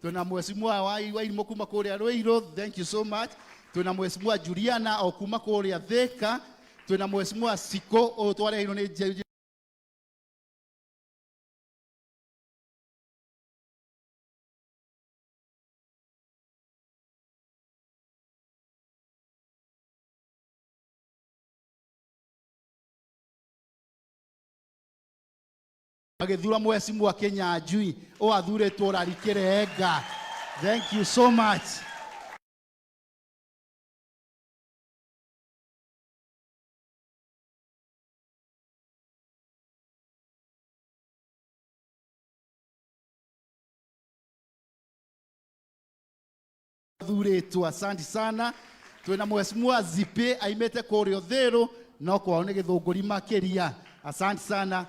Twĩna mheshimiwa wa Wairimũ kuma kũrĩa Ruiru, thank you so much. Twĩna mheshimiwa Juliana o kuma kũrĩa Thika. Twĩna mheshimiwa Siko ũyũ twareheirwo nĩ Magĩthura mheshimiwa Kinyanjui ũyũ athurĩtwo Rari Kĩrenga, thank you so much. Thurĩtwo, asante sana. Twĩna mheshimiwa Zipe aimĩte kũrĩa Ũthĩrũ, no kwao nĩ Gĩthũngũri makĩria, asante sana.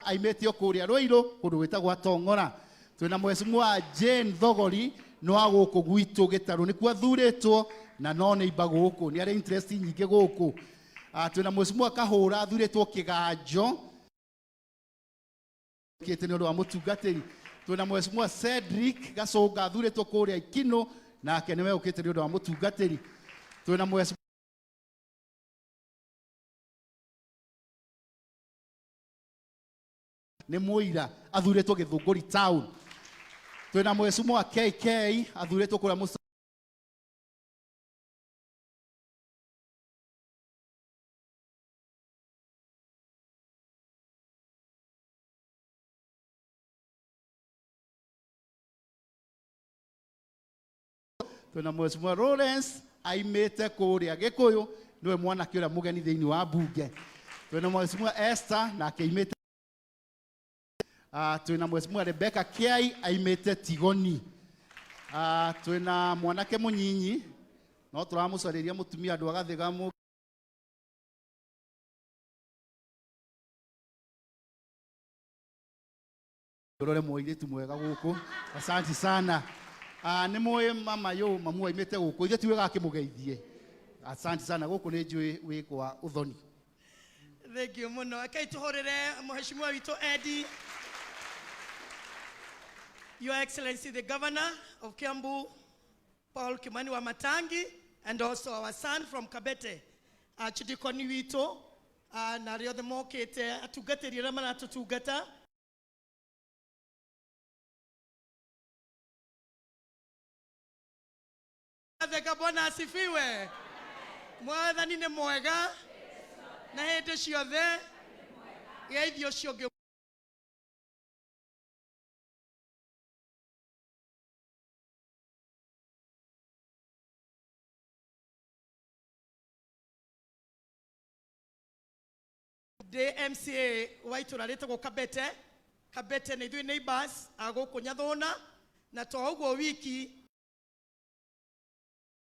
Aimĩte o kũrĩa Rũirũ kũndũ gwĩtagwo Atong'ora. Twĩna mheshimiwa Jane Thogori, no wa gũkũ gwitũ Gĩtarũ nĩkuo athurĩtwo, na no nĩ imba gũkũ, nĩ arĩ interest nyingĩ gũkũ. Twĩna mheshimiwa Kahũra athurĩtwo Kĩganjo kĩte nĩ ũndũ wa mũtungatĩri. Twĩna mheshimiwa Cedric Gacũnga athurĩtwo kũrĩa Ikinũ, nake nĩwe ũkĩte nĩ ũndũ wa mũtungatĩri. Twĩna mheshimiwa nĩ mũira athurĩtwo Gĩthũngũri town. Twĩna mheshimiwa KK athurĩtwo kũrĩa Mũsa Twĩna mheshimiwa Lawrence aimĩte kũrĩa Gĩkũyũ, nĩwe mwanake ũrĩa mũgeni thĩinĩ wa mbunge. Twĩna mheshimiwa Esther, nake aimĩte. Twĩna mheshimiwa Rebecca Kiai aimĩte Tigoni. Twĩna mwanake mũnyinyi no tũramũcarĩria mũtumia andũ agathiga mũ rore mũirĩtu mwega gũkũ, asante sana. Nĩ mũĩ mama yũ mamu aimĩte gũkũ, ithe ti wega akĩmũgeithie, asante sana. Gũkũ nĩ njũĩ wĩ kwa ũthoni. Thank you mũno. Rekei tũhũrĩre mheshimiwa witũ Eddie. Your Excellency the Governor of Kiambu, Paul Kimani wa Matangi, and also our son from Kabete, Archdeacon witũ, na arĩa othe mokĩte, atungatĩri arĩa maratũtungata. Theka, Bwana asifiwe. Mwathani nĩ mwega na hĩndĩ ciothe. Geithio ũcio ũngĩ. Ndĩ MCA wa itũra rĩtagwo Kabete. Kabete nĩ ithuĩ neighbors a gũkũ Nyathũna, na to ũguo wiki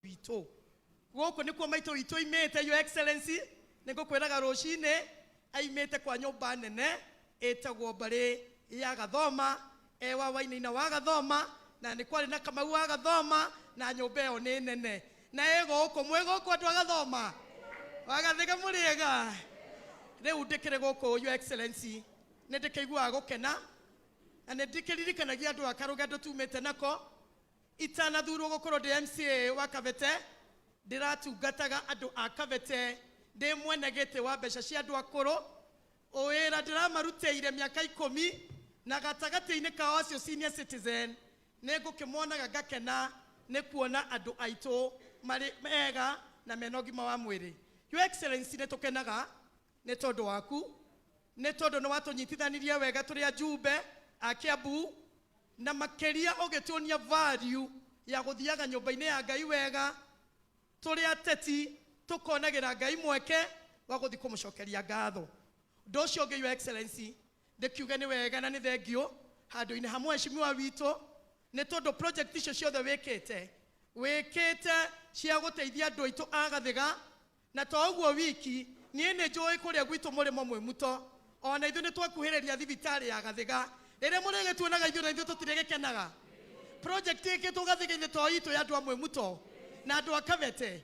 witũ gũkũ nĩkuo maitũ witũ imĩte. Your Excellency, nĩ ngũkwĩraga rũcinĩ aimĩte kwa nyũmba nene ĩtagwo mbarĩ ya Gathoma, ewa Wainaina wa Gathoma, na nĩ kwarĩ na Kamau wa Gathoma, na nyũmba ĩyo nĩ nene na ĩ gũkũ. Mwĩ gũkũ andũ a Gathoma wagathĩga mũrĩega. Rĩu ndĩkĩrĩ gũkũ, Your Excellency, nĩ ndĩkĩiguaga gũkena na nĩ ndĩkĩririkanagia andũ a karũgendo tumĩte nako. Itanathurwo gũkorwo ndĩ MCA wa Kabete, ndĩratungataga andũ a Kabete ndĩ mwene gĩtĩ wa mbeca cia andũ akũrũ. Wĩra ndĩramarutĩire mĩaka 10, na gatagatĩ-inĩ kao acio senior citizen nĩ ngũkĩmonaga ngakena nĩ kuona andũ aitũ marĩ ega na mena ũgima wa mwĩrĩ. Your Excellency, nĩ tũkenaga nĩ tondũ waku, nĩ tondũ nĩ watũnyitithanirie wega tũrĩ ajumbe a Kiambu, na makĩria ũgĩtuonia value ya gũthiaga nyũmba-inĩ ya Ngai wega tũrĩ ateti, tũkonagĩra Ngai mweke wa gũthiĩ kũmũcokeria ngatho. Ũndũ ũcio ũngĩ, Your Excellency, ndĩkiuge nĩ wega na nĩ thengio handũ-inĩ ha mheshimiwa witũ, nĩ tondũ project icio ciothe wĩkĩte cia gũteithia andũ aitũ a Gathiga. Na to ũguo wiki, niĩ nĩ njũĩ kũrĩa gwitũ mũrĩmo mwĩ muto, ona ithuĩ nĩ twakuhĩrĩria thibitarĩ ya Gathiga. Rĩrĩa mũrĩgĩtuonaga ithuĩ na ithuĩ tũtirĩgĩkenaga. Project ĩkĩtwo Gathiga-inĩ to itũ ya andũ a Mwĩmuto na andũ a Kabete.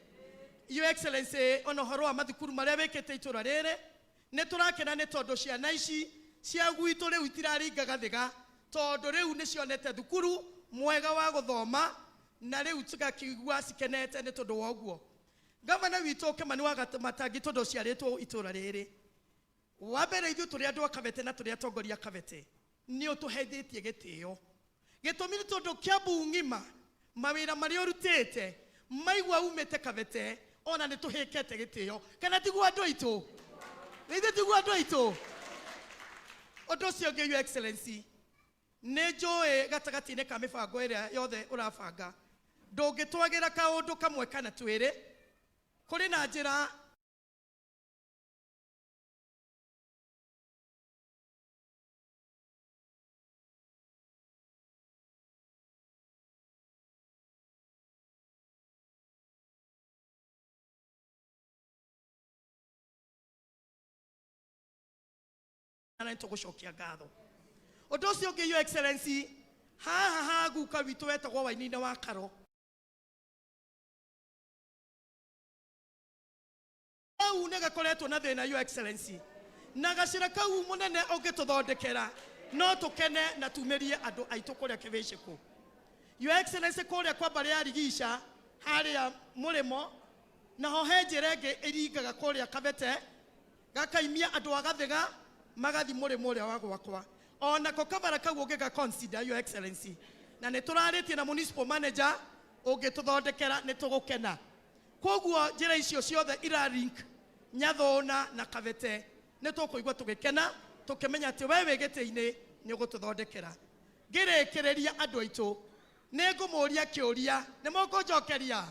Your Excellency, ona ũhoro wa mathukuru marĩa wĩkĩte itũra rĩrĩ, nĩ tũrakena nĩ tondũ ciana ici cia gwitũ rĩu itiraringa Gathiga. Tondũ rĩu nĩ cionete thukuru mwega wa gũthoma na rĩu tũgakĩigua cikenete nĩ tondũ wa ũguo. Gavana witũ Kimani wa Matangi tondũ ũciarĩtwo itũra rĩrĩ, wa mbere ithuĩ tũrĩ andũ a Kabete na tũrĩ atongoria a Kabete, nĩ ũtũheithĩtie gĩtĩo. Gĩtũmi nĩ tondũ Kiambu ng'ima mawĩra marĩa ũrutĩte maigua umĩte Kabete ona nĩ tũhĩkete gĩtĩo. Kana tiguo andũ aitũ? Ithuĩ tiguo andũ aitũ? Ũndũ ũcio ũngĩ, Your Excellency, nĩ njũĩ gatagatĩ-inĩ ka mĩbango ĩrĩa yothe ũrabanga ndũngĩtwagĩra kaũndũ kamwe kana twĩrĩ. Kũrĩ na njĩra na nĩtũgũcokia ngatho. Ũndũ ũcio ũngĩ, Your Excellency, haha ha guka witũ wetagwo Wainina wa Karo, kau nĩ gakoretwo na thĩna, Your Excellency, na gacĩra kau mũnene ũngĩtũthondekera no tũkene na tumĩrie andũ aitũ kũrĩa Kĩbĩcĩkũ. Your Excellency, kũrĩa kwa mbarĩ ya Rigica harĩa mũrĩmo naho he njĩra ĩngĩ ĩringaga kũrĩa Kabete gakaimia andũ a Gathĩga magathi mũrĩmo ũrĩa wa gwakwa. Onako kabara kau ũngĩga consider, Your Excellency, na nĩ tũrarĩtie na municipal manager, ũngĩtũthondekera nĩ tũgũkena. Koguo njĩra icio ciothe ira link Nyathũna na Kabete nĩ tũkũigua tũgĩkena tũkĩmenya atĩ we wĩ gĩtĩ-inĩ nĩ ũgũtũthondekera. Ngĩrĩkĩrĩria andũ aitũ, nĩ ngũmũria kĩũria, nĩ mũkũnjokeria?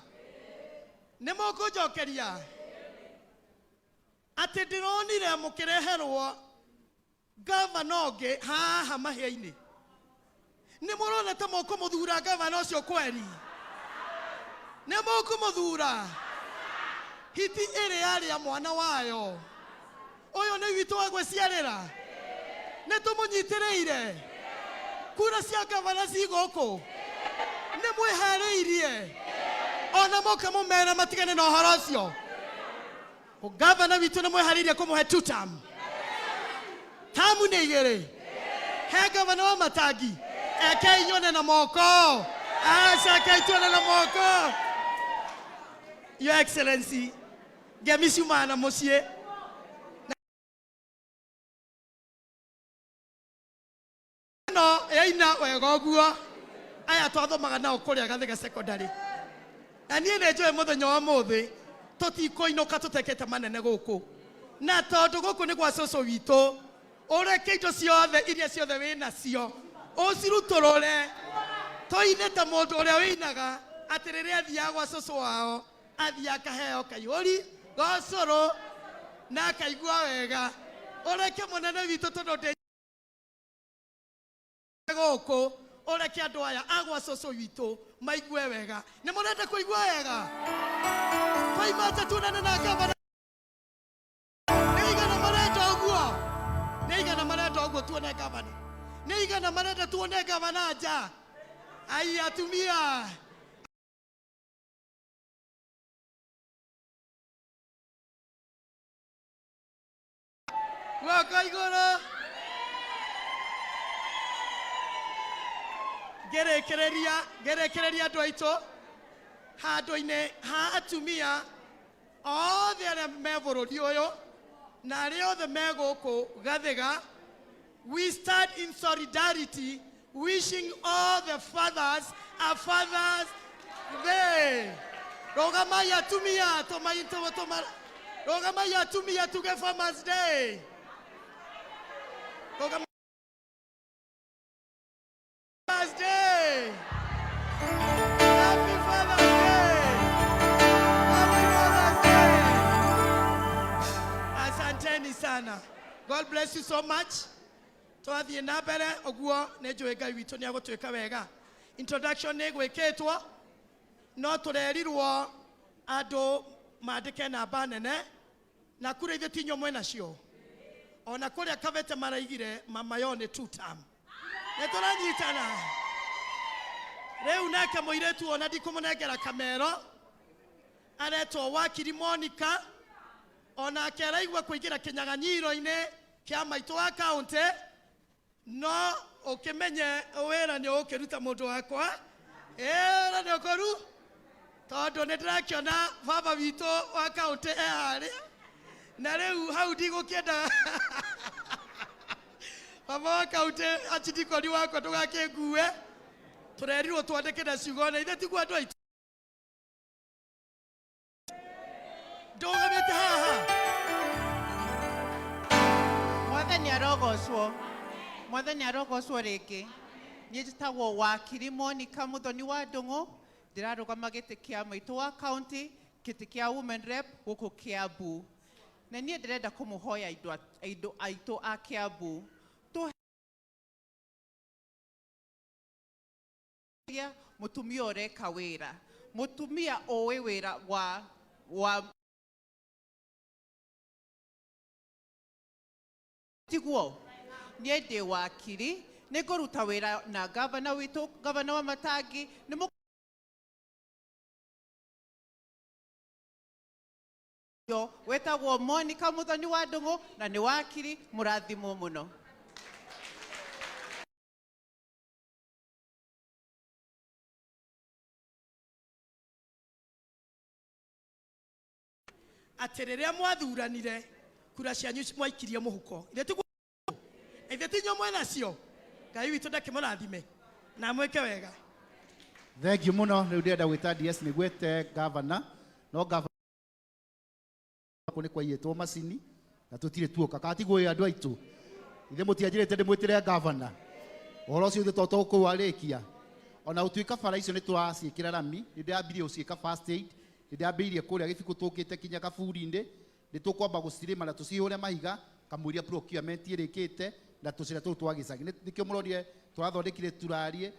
Nĩ mũkũnjokeria? Atĩ ndĩronire mũkĩreherwo gavana ũngĩ haha mahĩa-inĩ, nĩ mũrona ta mũkũmũthura gavana ũcio kweri? Nĩ mũkũmũthura? Hiti ĩrĩ yarĩa mwana wayo, ũyũ nĩ witũ wa gwĩciarĩra, nĩ tũmũnyitĩrĩire. Kura cia gavana ci gũkũ, nĩ mwĩharĩirie ona moka mũmera matigane na ũhoro ũcio. Gavana witũ nĩ mwĩharĩirie kũmũhe two term? Tamu nĩ igĩrĩ. He gavana wa Matangi, eke inyone na moko, aca eke ituone na moko. Your Excellency, ngemi ciumaga na mũciĩ no yaina wega ũguo. Aya twathomaga nao kũrĩa Gathĩga Secondary, na niĩ nĩ njũĩ mũthenya wa mũthĩ tũtikũinũka tũtekĩte manene gũkũ, na tondũ gũkũ nĩ gwa cũcũ witũ, ũreke indo ciothe iria ciothe wĩ nacio ũcirutũrũre tũine ta mũndũ ũrĩa wĩinaga atĩ rĩrĩa athiaga gwa cũcũ wao athiĩ akaheo kaihũri gocũrũ na akaigua wega. Ũreke mũnene witũ, tondũ ndĩ gũkũ, ũreke andũ aya agwa cũcũ witũ maigue wega. Nĩ mũrenda kũigua wega? Twaimate tuonane na gavana. Nĩ igana marenda ũguo? Nĩ igana marenda ũguo tuone gavana? Nĩ igana marenda tuone gavana nja? Ai atumia, guoko igũrũ. Ngĩrĩkĩrĩria, ngĩrĩkĩrĩria andũ aitũ, handũ-inĩ ha atumia othe arĩa me bũrũri ũyũ na arĩa othe me gũkũ Gathĩga, we stand in solidarity wishing all the fathers a Father's Day. Rũgamai atumia, rũgamai atumia tuge Farmers Day. Rũgamai. Father's Day. Happy Father's Day. Happy Father's Day. Asanteni sana. God bless you so much. Twathiĩ na mbere ũguo nĩ njũĩ Ngai witũ nĩ agũtwĩka wega. Introduction nĩ gwĩkĩtwo, no tũrerirwo andũ mandĩke namba nene na kura ithuĩ tinyo mwĩnacio. Ona kũrĩa Kabete maraigire mama yo nĩ two term. Nĩ tũranyitana rĩu nake mũirĩtu ona ndikũmũnengera kamero aretwo Wakiri Monica, onake araigua kũingĩra kĩnyang'anyiro-inĩ kĩa maitũ wa kaũntĩ, no Ũkĩmenye wĩra nĩ ũgũkĩruta mũndũ wakwa. Wĩra nĩ ũkũru tondũ nĩ ndĩrakĩona baba witũ wa kaũntĩ e harĩa na rĩu hau ndigũkĩenda baba wa kaũntĩ achidikoni wakwa ndũgakĩngue. Tũrerirwo twandĩke na ciugo na ithe tiguo andũ aitũ ndũgamĩte haha. Mwathani arogocwo. Mwathani arogocwo rĩngĩ. Niĩ njĩtagwo Wakiri Monica Muthoni wa Ndung'u, ndĩrarũgama gĩtĩ kĩa maitũ wa county, gĩtĩ kĩa women rep gũkũ Kiambu. Na niĩ ndĩrenda kũmũhoya andũ aitũ a Kiambu. Tũhe mũtumia ũreka wĩra, mũtumia ũĩ wĩra wa tiguo. Niĩ ndĩ wakiri, nĩ ngũruta wĩra na gavana witũ, gavana wa Matangi, nĩ wetagwo Monica Muthoni wa Ndung'u na nĩ wakiri, mũrathimwo mũno. Atĩ rĩrĩa mwathuranire kura cianyu mwaikirie mũhuko, ithe tiguo, ithe ti inyuĩ mwĩnacio. Ngai witũ ndakĩmũrathime na mwĩke wega. Thank you muno. Rĩu ndĩrenda gwĩta DS nĩguo ete gavana, no gavana nĩ kwaiyĩtwo macini na tũtirĩ tuoka kana tiguo andũ aitũ. Ithe mũtianjĩrĩte ndĩmwĩtĩre gavana ũhoro ũcio ithuĩ to tũkũwarĩkia. Ona gũtuĩka bara icio nĩ tũraciĩkĩra rami, nĩ ndĩrambirie gũciĩka first aid, nĩ ndĩrambĩrĩirie kũrĩa gĩbiko tũkĩte kinya kaburi-inĩ, nĩ tũkwamba gũcirĩma na tũcihũre mahiga kamũiria procurement ĩrĩkĩte na tũcĩra tũu twa gĩcagi. Nĩkĩo mũronire tũrathondekire turarie